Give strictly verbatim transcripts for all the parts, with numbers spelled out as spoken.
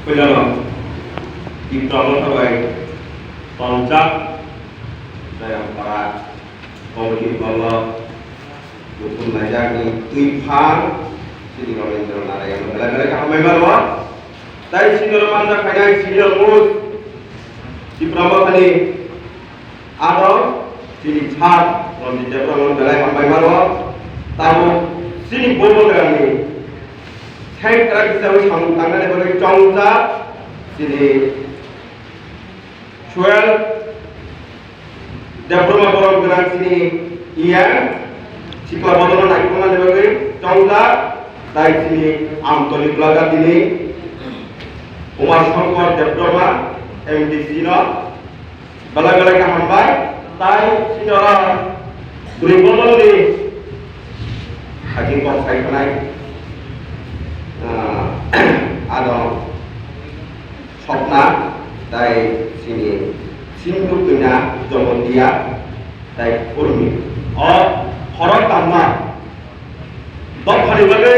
Puilano Tipra Motha bai tonjak Dayangpara committee hall o buthum laijakni twi phang Sri Rabindra Narayan belai belai khe hambai mano. Tai senior manjak phainai senior most Tipra Mothani aro chini sir Ranjit Debbarma belai hambai mano. Tamo chini Bobo Grani Sengkrak hisabe samung tangnani bagwi chongjak chini Suel Debbarma borom gwnang chini E M, sikla bodolno naikolnani bagwi chongjak, tai chini Amtoli block-o tini Umar Shankar Debbarma M D C no belai belai khe hambai, tai chini oro bwrwi bodolni hajing kok sai khanai, ah, ano Sokna, tai chini Sindhu Kanya Jamatia, tai Urmi. O khorok tangma dophani bagwi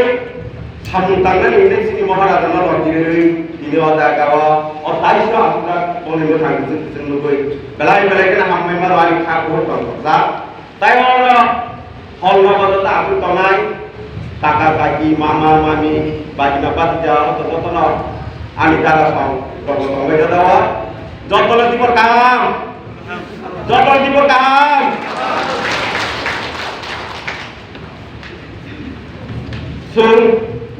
samung tangnani hwnwi chini Maharajano rojirwi tini o jagao o taisno aswkjak bongni mwthang kwchwng kwchwng nugwi belai belai kheno hambai mano ani kha buhur tongthokjak. Tai oro hall no bodo ta aswk tongnai kaka kaki, mama mami, bajima bajija, joto jotono ani dara song rogo tongbai jadao. Jotono tibor kaham, jotono tibor kaham. Chwng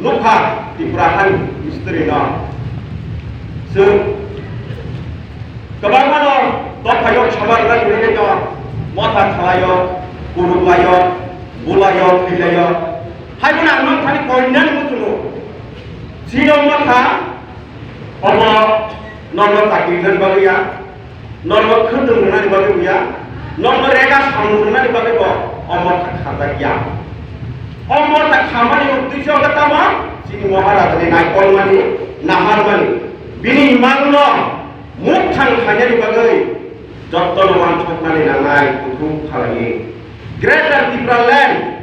nukha Tripura hani history no. Chwng kwbangma no dophayok sobar rwna hinwi no motha khalaio, kuruklaio, bulaio, thwilaio. Hai bono ang nokthani koinani muchungo. Chino motha obo nono chakri rwna bagwi ya. Norok khwtwng rwnani bagwi buya, norok rega samung rwnani bagwi bo o motha khamjak ya. O motha khamani uddesyo khe tamo chini Maharajani naikolmani, naharmani, bini imangno mukthang khainani bagwi jottono wansuknani nangnai kuthuk khalaiwi Greater Tipraland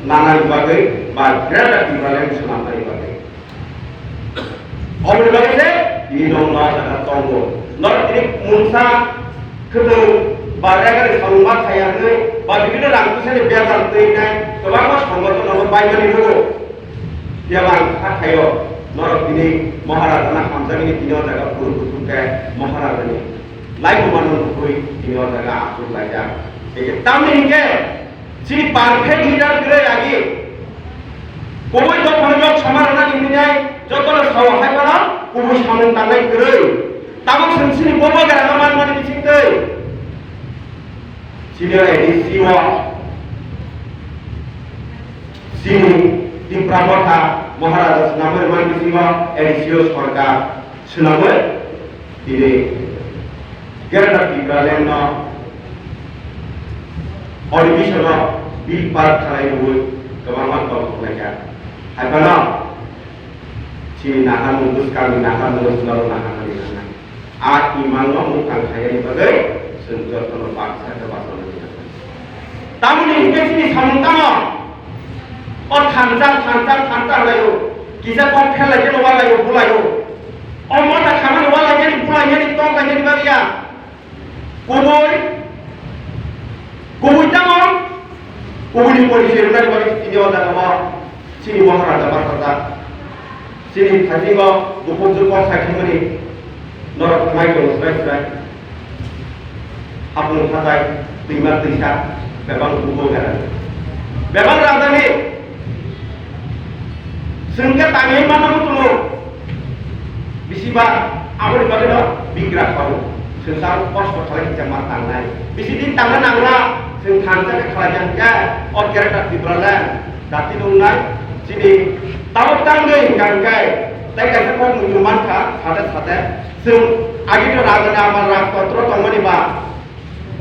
nanani bagwi ba Greater Tipraland swnamnani bagwi. Oboni bagwi se tini norok no jaga tongo. Norok tini mungsa khwtwng ba rega ni samung ma khaya hwnwi ba bibinno rang puisa ni bejal twi nai kwbangma songothon rok baimani rwo. Phiya ba ang kha khaio norok tini Maharajana hamjakni tini o jaga phuru kuthuk khe Maharajani laibuma no nugwi tini o jaga achuk laijak. Eke tamni hinkhe Chini perfect leader kwrwi agi. Kubui dophano yok sama rwnani hinwi nai jotono sao hai phano kubui samung tangnai kwrwi. Tabuk chwng chini bobo gerano manmani bisingtwi. Chini A D C o chini Tipra Motha Maharaja swnamwi rwmani bisingo A D C o sorkar. Swnamwi tini Greater Tipraland no Odibishono bill pass khalai rwui kwbangma tongthok laikha. Hai phano chini naharmung bwskangni naharmung bwskango naharmani nangnai. A imangno mukthang khainani bagwi chwng jotono baksa khe bachana nangnai. Tamoni hinkhe chini samung tamo? O thansa, thansa, thansa hwlaio. Kisa kok phel lai kheno walaio, bulaio. O motha khamani walainani, bulainani, tonglainani bagwi ya. Kubui, kubui tamo? Kubuini porichoi rwnani bagwi tini o jaga o chini Maharaja bachajak. Chini thaisingo bukhukjwk kok sai thangmani norok thangwi tongo srai srai. Hapung hatai, twima twisa, bebak bugo berani. Bebak rajani, chwng khe tangwi manna muchungo. Bisiba aboni bagwino bigra kharu. Chwng tamo kosto khalai kisa ma tangnai. Bisi din tangna nangla, chwng thansa khe khalai jang khe, o Greater Tipraland. Dati nungnai, chini tabuk tangwi hingka hingkai, tei kaisa kok muitu mankha, sade sade, chwng agito rajani amal rajtontro tongmani ba,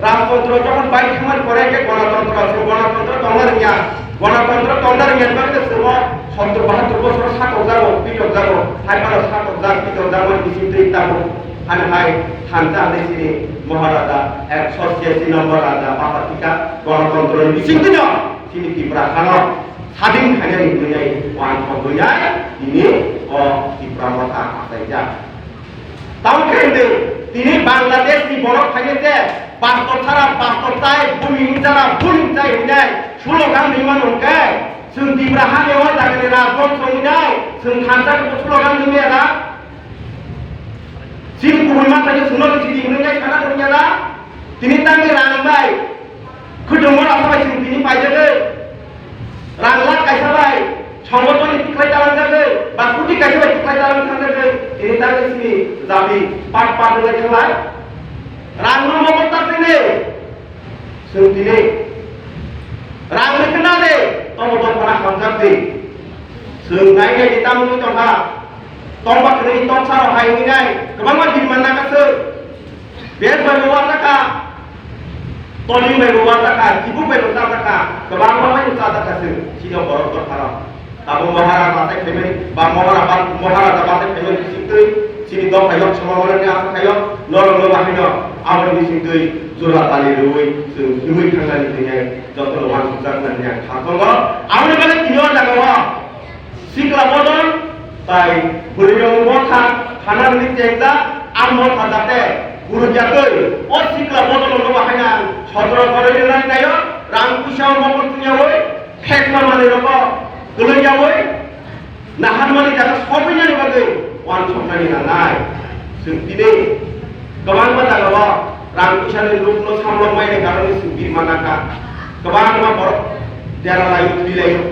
rajtontro jokhon bai thangmani pore khe gonotontro, chwng gonotontro tongna rwngya, gonotontro tongna rwngya bagwi chwngno sottor bahattor bosor sakokjago, pitokjago, hai phano sakokjak, pitokjakmani bisingtwi tabuk, ani hai thansa hinwi chini Maharaja, ekso siyasi nombor raja, basa thika, gonotontroni bisingtwino chini Tripura hano. Sadin khainani hinwi nai, wansok hinwi nai, tini O Tipra Motha achaijak. Tamo khe hwndwi, tini Bangladesh ni borok phainai se, pastor sara pastor chai, buming sara buming chai hwnwi slogan rwmani hwnkhe, chwng Tipra hani o jagani rajbongso hwnwi, chwng thansa slogan rwmani era. Chini kubui manthaino chwngno chini hwnwi nai sana rwngya da? Tini tangni rang bai, khwtwmbo rasa bai chwng tini paijagwi, rang lakh kaisa bai, songotoni tikhlai talangjagwi, ba kuti kaisa bai tikhlai talang thangjagwi, tini tangni chini jabi pat pat rwlai thanglai. Rangno mokol ta chini. Chwng tini rang rwkhe na de, tobo dophano hamjak di. Chwng nai nai di tamo wngwi tongkha. Tongba kwrwi toksa rok hai wngwi nai, kwbangma bini manna ka chwng. Bes bai bo wajakha, toling bai bo wajakha, tibuk bai bo chajakha, kwbangma bai bo chajakha chwng. Chini borok dophano. Abo Maharaja sai phaimani, ba Maharaja, Maharaja ba sai phaimani bisingtwi, chini dophai yok, Somawalani asa khayo, norok no bahai no, aboni bisingtwi jora tali rwui, chwng himwi thangnani thwinai, jotono wansukjak nani ang kha tongo. Aboni bagwi tini o jaga o sikla bodol, tai bwrwi rok motha, khana rwui chengjak, ang motha jate, guru jatwi, o sikla bodol no bahai na ang sotro koroi rwnani naio, rang puisa o mokol tungyaui, Phekma manwi rogo kwlwi yaui, naharmani jaga sopinani bagwi uansuknani nangnai. Chwng tini kwbangma jagao rang puisani lukno samlokmaini karonwi chwng birma nangkha. Kwbangma borok dera laio, thwi laio.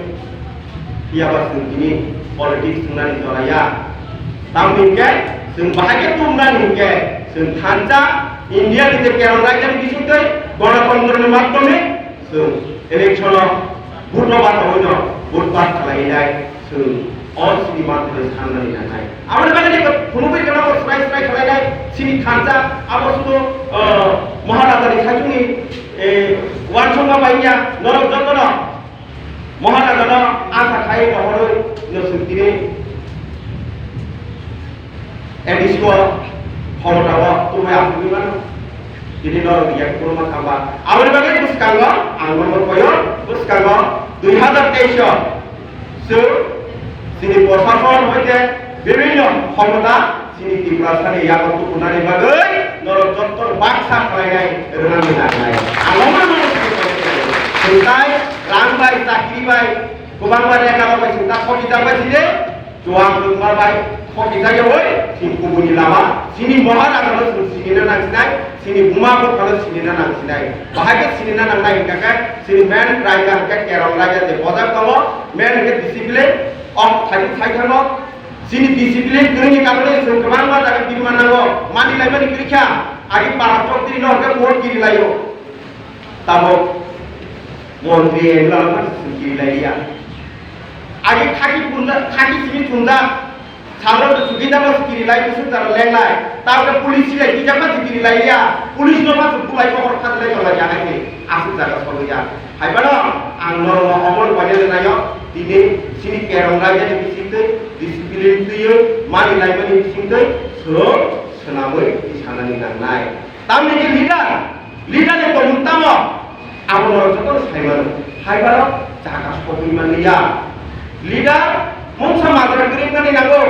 Phiyaba chwng tini politics wngnani jora ya. Tamni hwnkhe chwng bahai khe tubunani hwnkhe chwng thansa India ni je Kerala raijani bisingtwi Ganatantrani madhyome Chwng election o vote no bachaui no vote pass khlainai chwng o chini manthai sanani nangnai. Aboni bagwi ni phunugwi gana bo srai srai khlainai chini thansa abo sudu, ah, Maharaja ni saichung ni, eh, uansukma bai ya norok joto no Maharaja no asa khai rohorwi no chwng tini A D C o khomota o tubui asugwi mano. Tini norok ya kuruma thangba. Aboni bagwi bwskango ang norok koyo bwskango dui hazar teis o chwng chini prosason hoite bibhinno khomota chini Tiprasani yago tukunani bagwi norok jotto baksa khlainai rwnani nangnai. Ang norok no chwngtai rang bai chakri bai kwbangma rega rok bai chwngta khoti jakbai side. Chuang rwngma bai khokijak yaui chini kubuni lama, chini Maharaja no chwng sinina nangsinai, chini buma bupha no sinina nangsinai. Bahai khe sinina nangnai hwnkha khe chini main raja hwnkhe Kerala raja je bojak tongo, main hwnkhe discipline, o thaichuk thaithango. Chini discipline kwrwini karone chwng kwbangma jaga birma nango, mani laimani kwrwi kha, agi para chokdiri no hwnkhe vote kiri laio. Tabuk montri M L A rok no se kiri lai ya. Agi khaki punja, khaki simi punja. Sabro to sugi dano se kiri lai, kusuk dano leng lai. Tabuk police si lai, tijak ma se kiri lai ya. Police no ma se bulai, kokor khat lai, lai ya, hai se. Asuk jaga solo ya. Hai bano, ang norok no obol banya le nayo. Tini sini kerong lai ya, ni bising tei, discipline tei, mani lai mani bising tei, sero, senamoi, di sana ni nang nai. Tamni leader, leader ni tongmung tamo? Abo norok jotono sai mano. Hai borok jaga sogwi manliya. Leader mungsa majra kwrwngmani nango.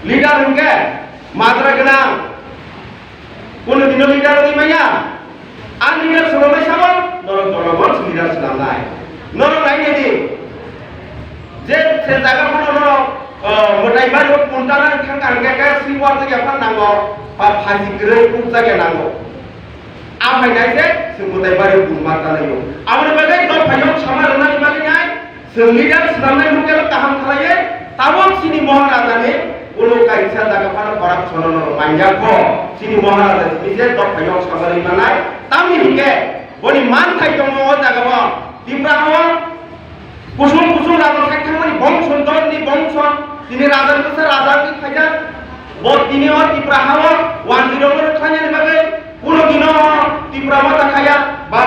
Leader hwnkhe majra gwnang. Kono dino leader wngwi manya. Ang leader swrwngmai sabo norok jonogon leader swnamnai. Norok nainai di. Je se jaga phano no, uh, mwtai bari o punta na thang kang khe khe si war jagya phan nango, ba phaji kwrwi kuk jagya nango. A phai nai se se mwtai bari o pun ma ta nai o. Aboni bagwi dopha yok sama rwnani bagwi nai, se leader swnamnai mukelo kaham khlaiwi, tabok chini Maharaja ni ulo kaisa jaga phano corruption no manya kho. Chini Maharaja simi se dopha yok sama rwi manai, tamni hwnkhe boni manthai tongo o jaga o. Tipra o Kusung kusung raja sai thangmani bongso, dol ni bongso, tini raja ni bwsa raja wngwi phaijak. Bo tini o Tipra ha o wanjwi rok no rwkhlainani bagwi, kuno dino o Tipra motha khaya, ba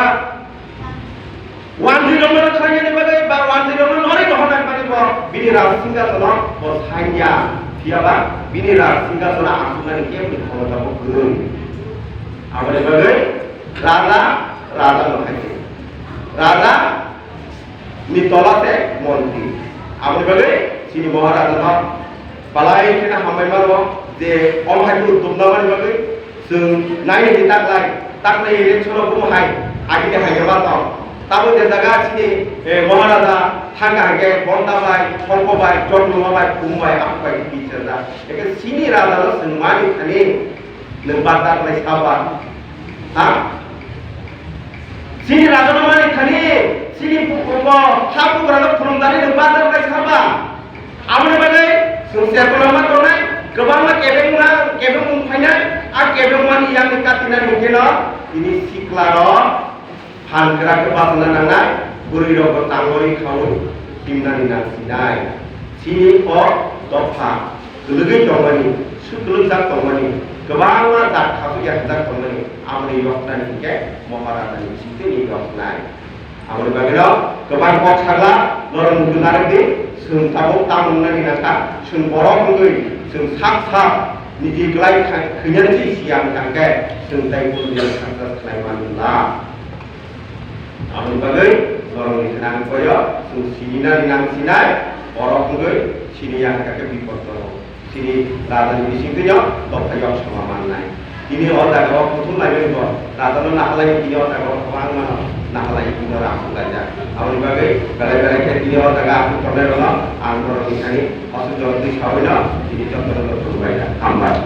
wanjwi rok no rwkhlainani bagwi, ba wanjwi rok no norwi rohornani bagwi bo bini raja singhasono bo saiya. Phiya ba bini raja singhasono asuknani keboni khomota bo kwrwi. Aboni bagwi raja, raja no khai se. Raja ni tola se montri. Aboni bagwi Chini Maharaja no balai kheno hambai mano je omo hai khe dubna mani bagwi chwng nai nai tak lai, tak lai election o bo hai agini hai ma tong. Tamo je jaga chini, eh, Maharaja thangka hai khe Bonta bai, Songko bai, Chondruma bai, Khum bai, Aphu bai bichar da. Eke chini raja no chwng mani thani nwng badar lai saba. Ha? Chini raja no mani thani, chini bukugo ha bugra no khulumdani nwng badar lai saba. Aboni bagwi chwng serkona ma tongnai, kwbangma kebengma, kebengmung phainai, a kebengmani yakni katinani hwnkhe no tini sikla rok phan kwrak khe bachana nangnai, bwrwi rokbo tangwi khaui himnani nangsinai. Chini o dopha kwlwgwi tongmani, swkwlwngjak tongmani, kwbangma jat khasukya hwnjak tongmani, aboni yoknani hwnkhe Maharajani bisingtwi yoknai. Aboni bagwino kwbang kok sakla norok nukgwi narwkdi, chwng tabuk tamo wngnani nangkha, chwng borok wngwi chwng sak sak niji kwlai kha-, khwinani si siyang tangkhe chwng tei buini success khlai manla. Aboni bagwi norokni khwnani koyo chwng sininani nangsinai, borok wngwi siniya hwnkhe bipod tongo. Chini rajani bisingtwino dopha yok sama mannai. Tini o jaga o kuthum laimani bo rajano nahalai tini o jaga o kwbangma no nahalai tini o rang laijak. Aboni bagwi belai belai khe tini o jaga aswk tongnai rokno ang borokni thani aswk jorok twi saui no tini jotono no khulumbai kha. Hambai.